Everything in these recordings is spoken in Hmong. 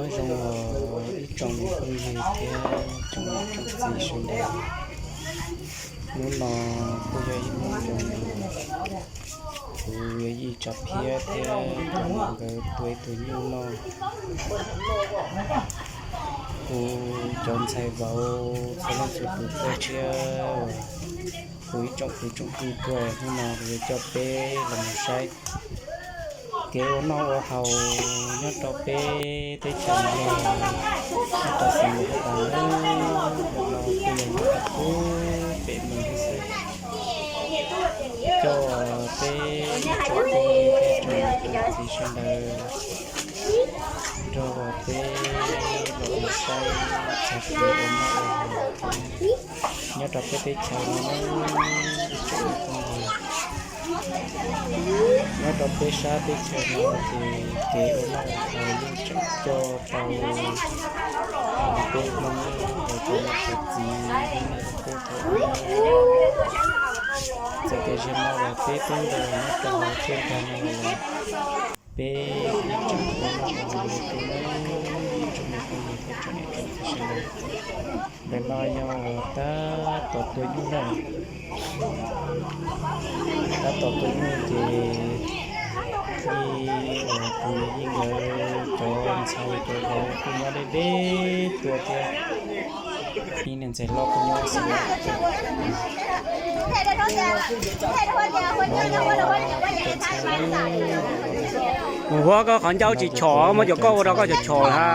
Nyob zoo os ib tsoom phooj ywg thiab tsoom niam tsoom txiv sawv daws. Hnub no kuj yog ib hnub zoo, kuv yawg Yij Tsav Phiab thiab cov nkawd tua ib tug nyuj noj. Kuv cov ntxhais vauv txhua leej txhua tus tuaj thiab kuv ib tsoom kwv tsoom tij tuaj, hnub no kuv yuav coj peb los mus saib kev ua noj ua haus nyob rau peb teb chaws Nplog, nyob rau xeev Nplog no, kuj yog nyob rau pem no xwb. Coj peb ib tsoom phooj ywg thiab tsoom niam tsoom txiv sawv daws nrog peb los mus saib txog kev ua noj ua haus nyob rau peb teb chaws no na. Ib tsoom phooj ywg, nyob rau peb sab teb chaws no ces kev ua noj ua haus yeej tseem coj rau peb Hmoob los rau niam rau txiv, peb txawm tias zaum no los peb tub nrog nyob rau hauv teb chaws no los peb ib tsoom ua noj ua haus li qub na, ib tsoom me phooj ywg thiab tsoom niam tsoom txiv sawv daws. Ntawm no yog tab tom tua nyuj na, tab tom tua nyuj ces Yij, kuv Yij nkawd cov ntxhais cov vauv kuj nyob deb deb tuaj thiab, ib niag ntxhais hlob kuj nyob xwb. Mus huab koj qhov ncauj tsis chom, muab cov koj ua rau koj chom chom lawm ha.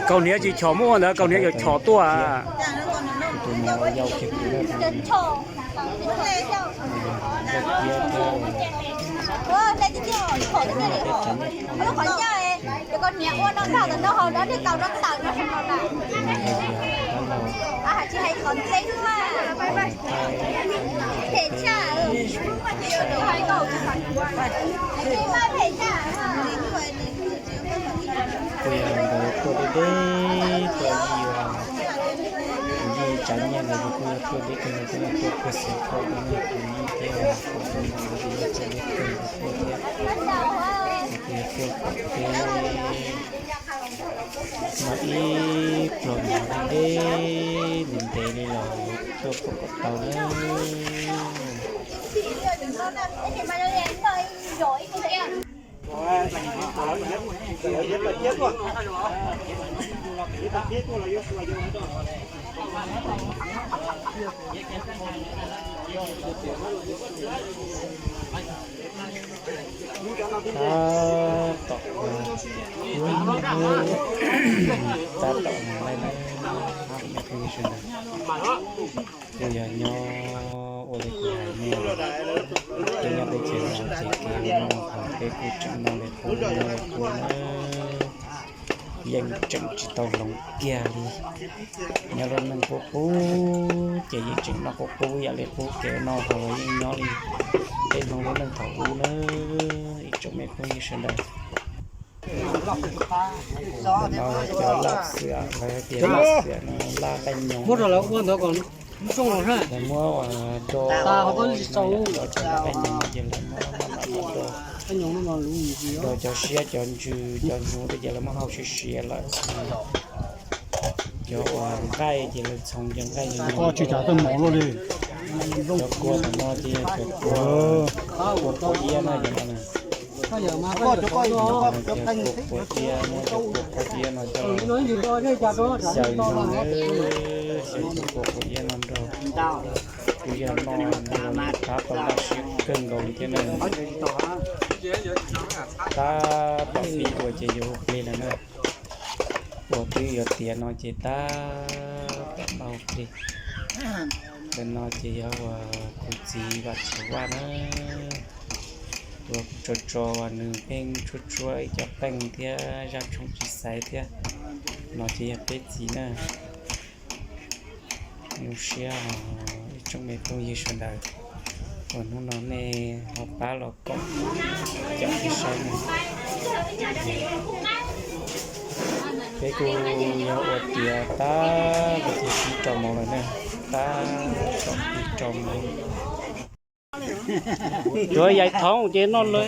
Kaus hniav tsis chom muab ua ntawd, kaus hniav yuav chom tuaj. Kuj yog nkawd tuaj deb deb tuaj, Yij, kuv Yij Tsav Nyiaj nkawd kuj yog tuaj deb kawg, nkawd kuj yog tuaj puag Xeev Khuam no, kuv Yij thiab kuv Yij nkawd kuj yog tuaj deb kawg, nkawd tuaj thiab. Nkawd kuj yog tuaj kom peb no ib pluag no deb ntev li los tuaj pom kom tau na. Tab tom, tab tom laij na, tsoom me phooj ywg sawv daws, kuj yog nyob ua li kuv hais nej, peb nyob teb chaws no ces kev ua noj ua haus peb kuj tseem noj li qub noj li qub na, yeej tseem tsis tau hloov kiag li. Nyob lub neej qub qub ces yeej tseem noj qub qub ib yam li qub, kev ua noj haus los yeej nyob li peb Hmoob lub neej thaum ub na, ib tsoom me phooj ywg sawv daws. Ntawm no yog cov laj xiam, lawv hais tias laj xiam no, laj qaij nyoos. Lawv muab ua do, do cov laj qaij nyoos no ces lawv muab do, do cov siab cov ntsws cov hnyuv ces lawv muab hau siav siav lawm. Cov uas nqaij ces lawv txhoov cov nqaij, cov kua tom no ces yog cov kua, kua qhua iab na, cov no na. Cov kua qhua iab, muab cov kua qhua iab no coj los xyaw nrog, xyaw cov kua qhua iab no nrog, kuj yog noj tab tom laj siab kawg nkaus li thiab na. Tab tom pib dua ces yuav ua plig lawm na. Uas twb yuav tiav no ces tab tom ua plig. Ntawm no ces yog uas kuv txiv Vam Tsuv Vaj na, uas kuv tso tso uas nws pheej tshuab tshuab ib co qeej thiab zaj tshooj tsis xaiv thiab. No ces yog peb txiv na. Zoo siab os ib tsoom me phooj ywg sawv daws, uas hnub no nej ho pab los koom caum peb saib na. Peb kuj yog ua tiav tab tom pib rau moos lawm na, tab tom pib rau moos. Tsuav yais thoob ces noj lawm.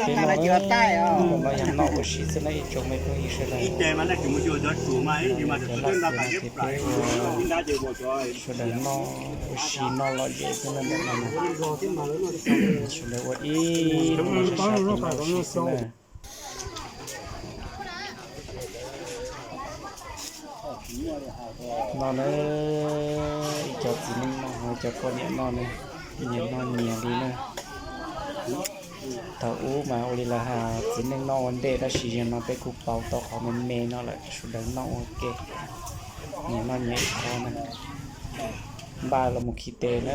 Los yog noj ua si xwb na ib tsoom me phooj ywg sawv daws. Cov laj xwm no ces peb ua sawv daws noj ua si noj lom zem xwb na ntawm no. Sawv daws ua ib lub sab sab ces noj ua si xwb na. No na, ib co txiv neej noj, cov poj niam noj na, nyias noj nyias li na. Thaum ub mas ua li lawv hais txiv neej noj ua ntej tab sis yog no peb kuj pauv tau qhov me me no lawm, sawv daws noj ua ke, nyias noj nyias ib qho na. Npaj los mus khi tes na.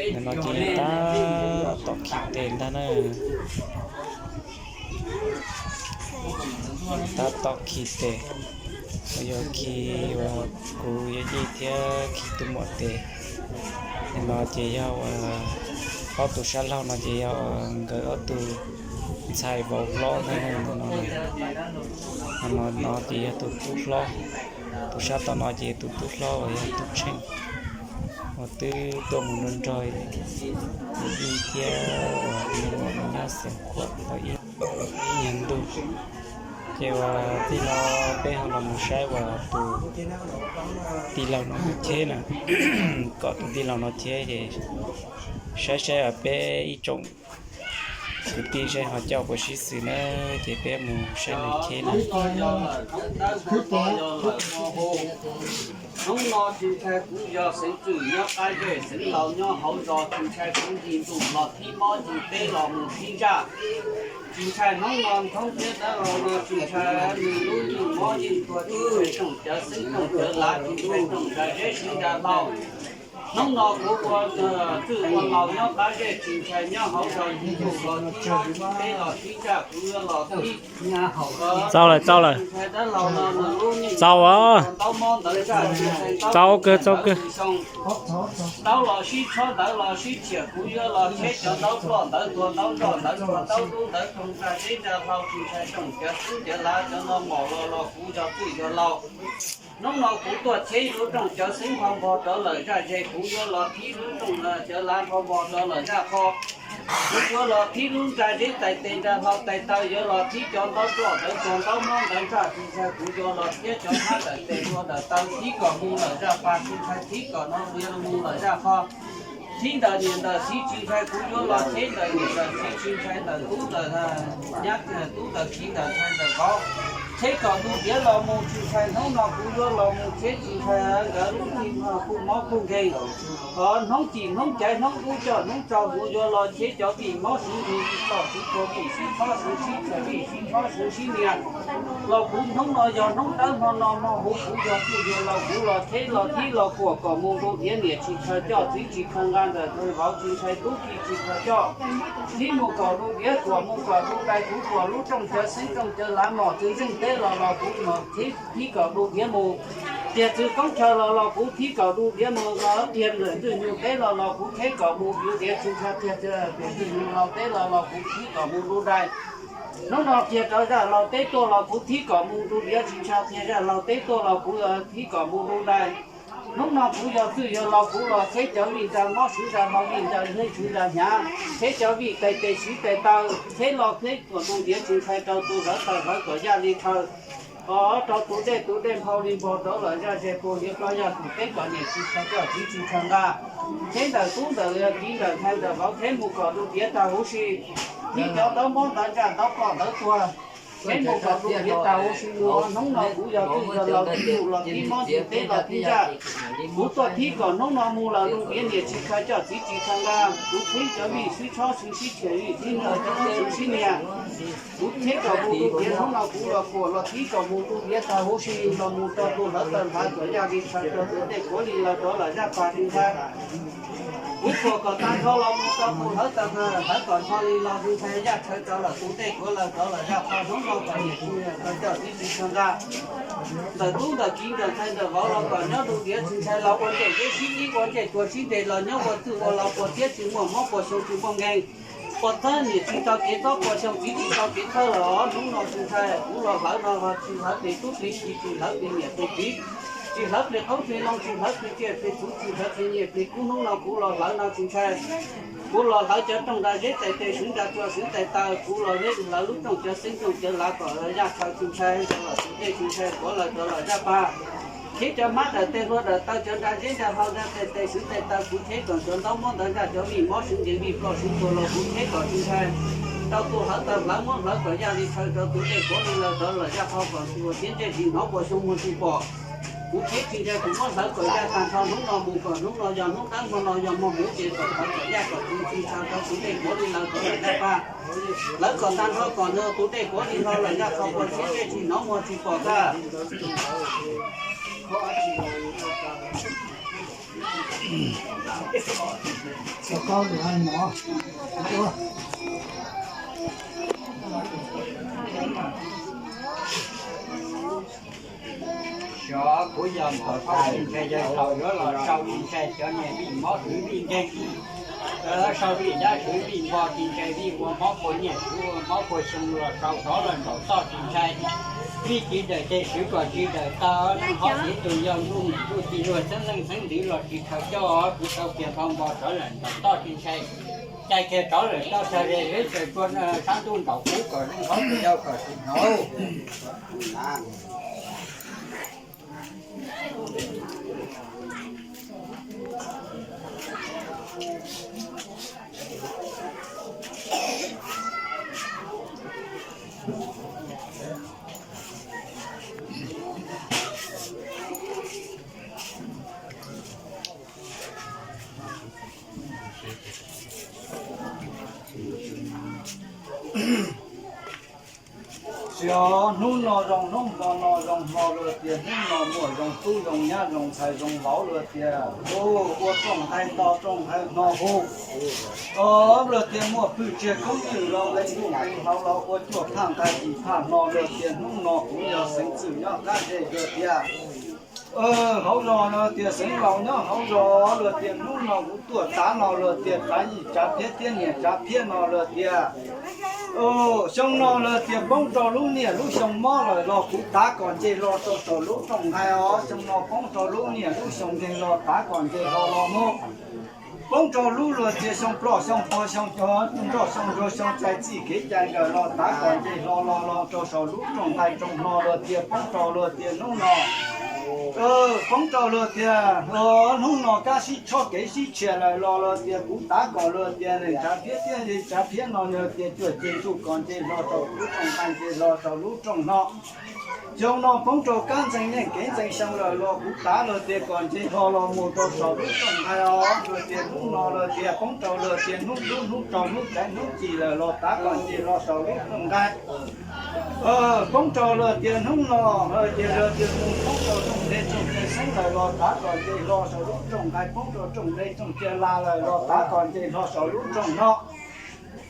Ntawm no ces yog tab tom khi tes ntag na. Tab tom khi tes, yog khi uas kuv yawm yij thiab khi tus muam tes. Ntawm no ces yog uas ob tug sab laug no ces yog nkawd ob tug ntxhais vauv hlob ntag no. No ces yog tus tub hlob, tus sab tom no ces tus tub hlob uas yog tub Tsheej uas twb tuaj mus nrog nrog yawm yij thiab uas me nyuam nyob Xeev Khuam tau ib nyuag ntu. Ces uas txij no peb ho los mus saib uas tus tij laug no cheb na, kom tus tij laug no cheb ces saib saib uas peb ib tsoom kwv tij saib ho coj puas sib xws na, ces peb mus saib nws cheb na. Hnub no tsis ntshai kuv yog xeev tswm nyob qab zej, xeev laus nyob hauv zos, tsis ntshai kuv ncig ntuj los thib mob, ncig teb los mus thib ntsaj. Tsis ntshai hnub no nthoob thiab dawb laug no, tsis ntshai nws lub yeej mob yeej tuag, tsis ntshai rooj cawv xeeb rooj cawv lav, tsis ntshai rooj nra zeb siv nra hlau. Hnub no kuv ua txwj ua laus nyob qab zej, tsis ntshai nyob hauv zos ncig ntuj los thib mob, ncig teb los thib ntsaj, kuv yuav los thib Txaus lawm, txaus lawm. Txaus os. Txaus kawg, txaus kawg. Ntaub los sib tshob, ntawv los sib tshiam, kuv yuav los cheb cov ntaub ploj, ntawv tuag ntaub nroj, ntawv tuag ntaub dub, ntawv rooj nra zeb nra hlau, tsis ntshai rooj cawv xeeb cawv lav, cov no mom los los kuv yog txwj yog laus. Hnub no kuv tuaj cheb lub rooj cawv xeeb ho npog rov lawm zaj ze, kuv yuav los thib lub rooj cawv lav ho npog rov lawm zaj qho. Kuv yuav los thib lub nra zeb tais tes nra hlau tais taw, yuav los thib cov ntaub ploj ntawv tuag ntaub mob ntawv ntsaj tsis ntshai, kuv yuav los thiab cov hmab ntawm tes hlua ntawm taw, thib kom mus lawm zaj pas tsis ntshai, thib kom no mus lawm zaj qho. Thib ntawm niam ntawm txiv tsis ntshai, kuv yuav los cheb ntawm niam ntawm txiv tsis ntshai, ntawm tub ntawm nyab tub ntawm kiv ntawm ntxhais ntawm vauv, cheb kom ntu diav los mus tsis ntshai, hnub no kuv yuav los mus cheb tsis ntshai, nkawd lub nti kuj mob kuj nkeeg. Hnoob cim hnoob caiv hnoob dub coj hnoob tsaus, kuv yuav los cheb cov vim mob siv nqhis vim txom siv tuag vim sib tshob siv sib tshiam vim sib tshob siv sib nias. Los kuv hnub no yog hnoob dawb hmo no hmo huv, kuv yog txwj yog laus, kuv los cheb los thib los kuam kom mus ntu diav, niam tsis khaws coj txiv tsis khaws nqa ntawm ntxhais vauv tsis ntshai tub ki tsis khaws coj. Thib mus kom ntu diav kuam mus kom ntu dais, kuv kuam lub rooj cawv xeeb rooj cawv lav, mom txwv zeej teb los los kuv mom thib kom ntu diav mus. Tiag txwv koob chaw los los kuv thib kom ntu diav mus, tiag ntawm ntxwj nyuj teb los los kuv cheb kom mus ntu diav tsis ntshai, tiag ntxwj nyuj laus teb los los kuv thib kom mus ntu dais. Hnub no tiag rau zaj laus teb tuaj los kuv thib kom mus ntu diav tsis ntshai, tiag zaj laus teb tuaj los kuv thib kom mus ntu dais. Hnub no kuv yog txwj yog laus, kuv los cheb cov vij nra mob siv nra hlau, vij nra hleb siv nra hnyav, cheb cov vij tais tes siv tais taw, cheb los cheb kom ntu diav tsis ntshai, rau tus hlawv taws hlawv kom yaj li chaw, rau tus dej tus dej nphau li npog rov lawm zaj ze, puag liab rov yaj tus teb kom niam tsis khaws coj txiv tsis khaws nqa. Cheb ntawm tub ntawm kiv ntawm ntxhais ntawm vauv, cheb mus kom ntu diav tag huv si. Thib cov ntaub mob ntawv ntsaj ntaub ploj ntawv tuag, cheb mus kom ntu diav tag huv si mus. Hnub no kuv yog txwj yog laus, thib mus los thib mob, thib teb los thib ntsaj. Kuv tuaj thib kom hnub no mus lawm ntu diav, niam tsis khaws coj txiv tsis khaws nqa. Kuv thib cov vij sib tshob siv sib tshiam, vij thib nrog cov sib nias. Kuv cheb kom mus ntu diav, hnub no kuv los kuam los thib kom mus ntu diav tag huv si, los mus rau tus hlawv taws hlawv kom yaj li chaw, rau tus dej kuav li laus rov lawm zaj pas li ntag. Kuv kuam kom tag nrho los mus rau tus hlawv taws hlawv kom nrho li laus li ntag, yaj chaw rau lawm tus dej kuav laus rov lawm zaj qho, hnub no kom niam tsis khaws coj txiv tsis khaws nqa. Ntawm tub ntawm kiv ntawm ntxhais ntawm vauv los kom nyob ntu diav tsis ntshai, los ua ntsej zeb sib ib ua ntsej tuag sib nres, los nyob ua txwj ua laus, puas tiab tsis muaj mob, puas xyoo tsis muaj nkeeg, puas txawb niam tsis tau kev txob, puas xyoo txiv tsis tau kev thawj los hnub no tsis ntshai. Kuv los hlawv no los tsis hlawv tes tub tes kiv, tsis hlawv tes niam tes txiv, Tsis hlawv plig qoob plig loo, tsis hlawv plig tsiaj plig txhu, tsis hlawv plig nyiaj plig kub, hnub no kuv los hlawv no tsis ntshai. Kuv los hlawv cov rooj nra zeb tais tes, swv nra tsua swv tais taw, kuv los hlawv lub rooj cov xeeb rooj cov lav kom los zaj khaw tsis ntshai, rov los tus dej tsis ntshai, kuv los rov los zaj pag. Khib cov hmab dawm tes hlua dawm taw, cov nra zeb nra hlau nra tais tes swv tais taw, kuv khib kom cov ntaub muab ntawv nra cov vij mob swv nce vij ploj swv tuag los kuv khib kom tsis ntshai. Rau tus hlawv taws hlawv muab hlawv kom yaj li khaw, rau tus dej kuav li laws rov los zaj qhov kom tsis ua thiab ntsej tsis hnov, ua xyoo muag tsis pom. Kuv khib tsis ntshai, kuv muab hlawv kom yaj tag nrho, hnub no mus kom hnub no yog hnub dawb, hmo no yog hmo huv, ces kom hlawv kom yaj kom tsis ntshai, rau tus dej kuav li laws rov los zaj pag. Hlawv kom tag nrho kom nws tus dej kuav li laws los zaj qhov ua thiab ntsej tsis hnov muag tsis pom tag. Xyov kuv yog npawg Paj Xeem Ntshai, yawg laus yuav los sau tsis ntshai, cov niag vij mob swv vij nkeeg, sau vij dab swv vij npo tsis ntshai, vij ua mob puas niaj hnub ua mob puas xyoo los sau rov los nraum toj tsis ntshai. Vij tsis dawm ces swv kom tsis dawm taw, neeg hov kev tus yog ntuj nim ntuj tij luag xeeb leej xeeb ntxwv los tsis khaws coj, kuv tau kiag npau npo rov lawm nraum toj tsis ntshai. Cais kiag rov lawm toj sawv ze, leb sawv tsua sab ntuj nraum qub kom neeg hov tus yau kom tsis hnov. Xyov hnub no zoo hnub, hmo no zoo hmo, luag tias hnub no muaj zoo tub zoo nyab zoo ntxhais zoo vauv, luag tias ua rooj nqaij to rooj nqaij hno hu. Luag tias muaj pwj tsiaj koob ywm los nqe ntuj nqe hlau los ua cuaj phaj nqaij yim phaj hno, luag tias hnub no kuv yog xeev txwj nyob qab zej, luag tias hauv zos, luag tias xeev laus nyob hauv zos, luag tias hnub no kuv tuaj tav no, luag tias tav yim tsav phiab thiab niam tsav phiab no, luag tias xyoo no luag tias poob rau lub niaj lub xyoo mob lawm los kuv tav kom nce hlo rau saum lub rooj nqaij os. Xyoo no poob rau lub niaj lub xyoo nqeeg los tav kom nce hlo los mus. Poob rau lub luag tias xyoo ploj xyoo pog xyoo nroj xyoo nruag xyoo cai txij kev cai nkawd los tav kom nce hlo los los rau saum lub rooj nqaij rooj hno, luag tias poob rau luag tias hnub no poob rau luag tias hnub no kab sib tshob kev sib tshiab lawm los luag tias kuv tav kom luag tias nees tsav phiab thiab yej tsav phiab no luag tias cuaj ceg ntuj kom nce hlo rau lub rooj nqaij nce hlo rau lub rooj hno. Xyoo no poob rau kab ntxeeg neej kev ntxeeg xyoo lawm los kuv tav luag tias kom nce hlo los mus rau saum lub rooj nqaij os. Luag tias hnub no luag tias poob rau luag tias hnub lub hnub rau hnub caiv hnub ci lawm los tav kom nce hlo saum lub rooj nqaij. Poob rau luag tias hnub no ces luag tias mus poob rau rooj nqe rooj cia xeeb lawm los tav kom nce hlo saum lub rooj nqaij. Poob rau rooj nqe rooj cia la lawm los tav kom nce hlo saum lub rooj hno.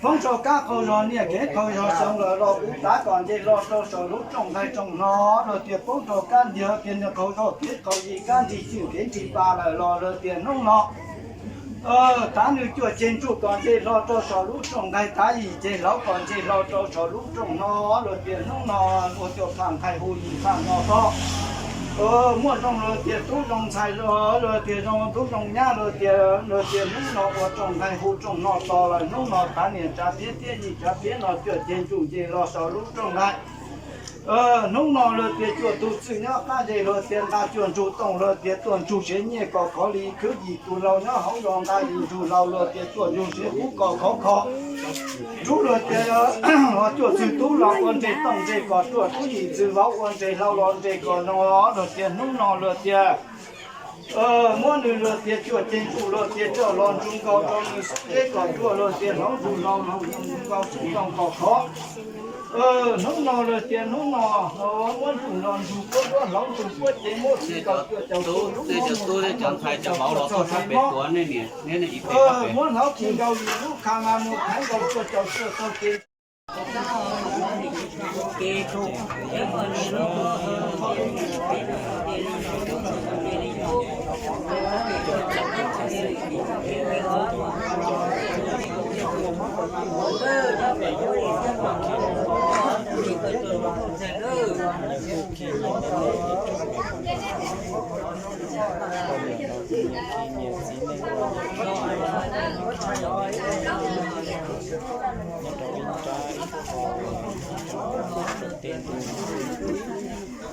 Poob rau kab qaug zog niaj kev qaug zog xyoo lawm los kuv tav kom nce hlo rau saum lub rooj nqaij rooj hno. Luag tias poob rau kab ntiag tias niaj qaug zog kev qaug yig kab nrig cwj kev nrig pa lawm los luag tias hnub no tav nws cuaj ceg ntsuj kom nce hlo rau saum lub rooj nqaij, tav yim ceg hlauv kom nce hlo rau saum lub rooj hno. Luag tias hnub no ua cuaj phaj nqaij hu yim phaj hno to. Muaj zoo luag tias tub zoo ntxhais, luag tias zoo tub zoo nyab, luag tias, luag tias hnub no ua rooj nqaij hu rooj hno to lawm. Hnub no tav niam tsav phiab thiab yij tsav phiab no cuaj ceg ntsuj nce hlo saum lub rooj nqaij. Hnub no luag tias cuaj tug txwj nyob qab zej luag tias nqa cuaj ntsug tooj luag tias tuaj ntsug siav nyiaj kom khov li. Khwv yim tus laus nyob hauv zos nqa yim ntsug laus luag tias tuaj ntsug siav kub kom khov kho. Rub luag tias cuaj txwg tub los ua nres tooj nres kom ruaj, rub yim txwg vauv ua nres hlau los nres kom zoo. Luag tias hnub no luag tias muab nws luag tias cuaj ceg ntsuj luag tias coj los ntsug nkaus rau nws xub zeb kom ruaj, luag tias hloov ntsug laus hloov ntsug nkaus xub ntoos kom khov. Hnub no luag tias hnub no muab ntsug los ntsug puab duab, hloov ntsug puab cev muab txhij kom cuaj caum tub, muab ntsug los txog txog txog txog txog txog txog txog muab hloov txhij nkaus yim lub kha ma mus thaiv nkaus cuaj caum cuaj txog ces Poj niam los kuj nyias txiv nyias txiv neej, nyob rau ib nrab ib qho, tej ntu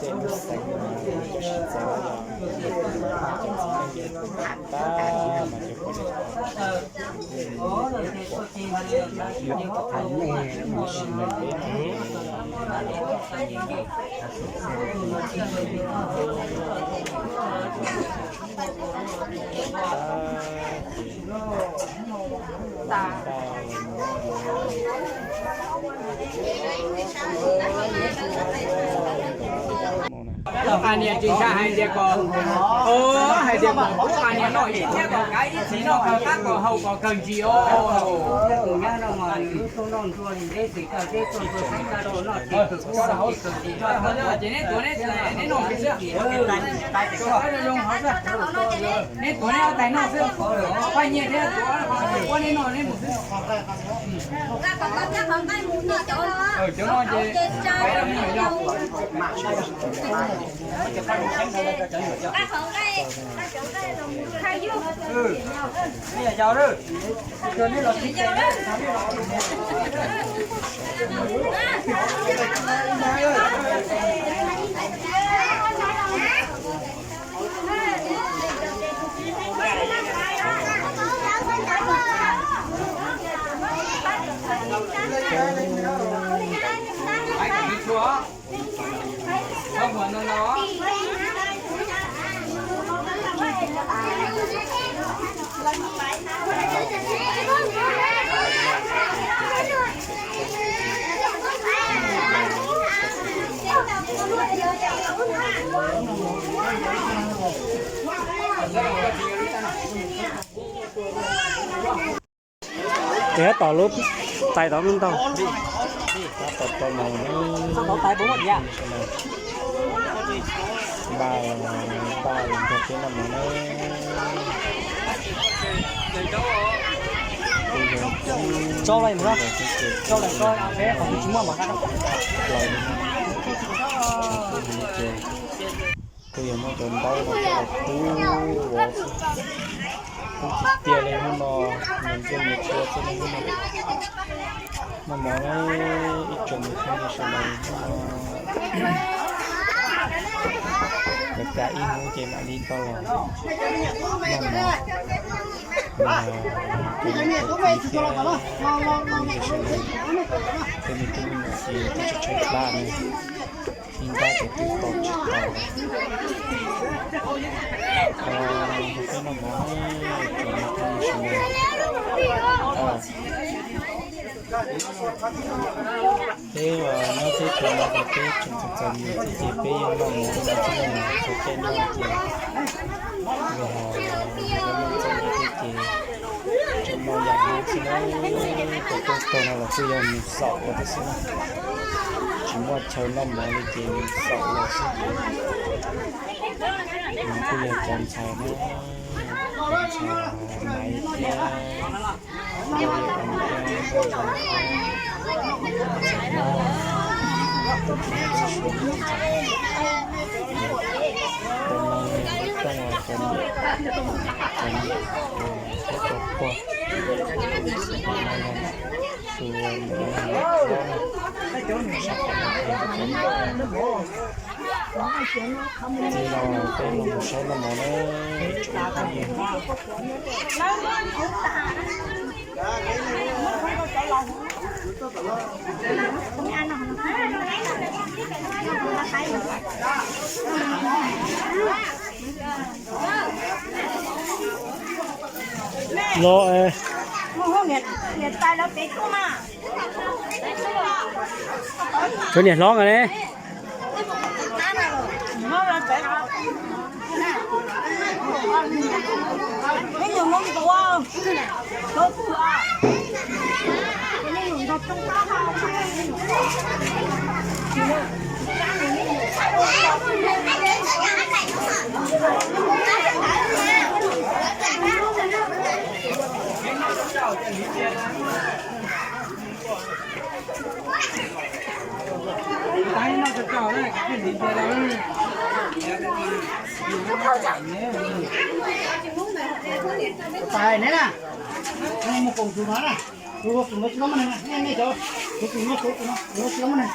tej lub xeev mas cov sib txawv los cov txiv neej tab mas cov poj niam Tus qas niam tsis ntshai hais tias kom, hais tias kom tus qas niam noj ib thiab kom kav ib txiv noj kawg qab kom haus kom kawg ntsis os. Ces neb tuav neb, neb noj xwb. Neb tuav neb ob tais noj xwb, paj nyiaj thiab tuav, tuav neb noj neb mus xwb. Cov no ces Tab tom tom tom no, npaj npaj los nrog peb noj mov na. Kuj yog muab cov ntaub no coj los pub, pub tiag tiag li hnub no, nyias ntsej nyias tua xwb li hnub no. Noj mov na, ib tsoom niam txiv sawv daws, hnub no lawv kav ib hnub ces mam li tau los noj mov. Tus me tub me nyuam ces twb tsis tshee plab ne, ib nrab ces twb tau tsis tau. Peb noj mov, tsoom niam txiv sawv daws, peb nyob teb chaws no ces peb tseem txom txom nyem thiab ces peb yeej noj mov li no xwb na, txog caij noj ces los hos los noj txog noj peb ces tseem noj yam no xwb na. Cov tub tog no los kuj yog mus xaum los xwb na, tsis muaj chaw noj mov li ces mus xaum los xwb. Nws kuj yog cov ntxhais na, cov ntxhais Maiv thiab, Tsis los peb los mus saib noj mov na, ib tsoom phooj ywg. Los es, tshuav niam hlob ne. Pais neb na, mus koom tus no na, tus tus no tsis tau muaj neeg, nej nej cov tus tus no, tus tus no tsis tau muaj neeg.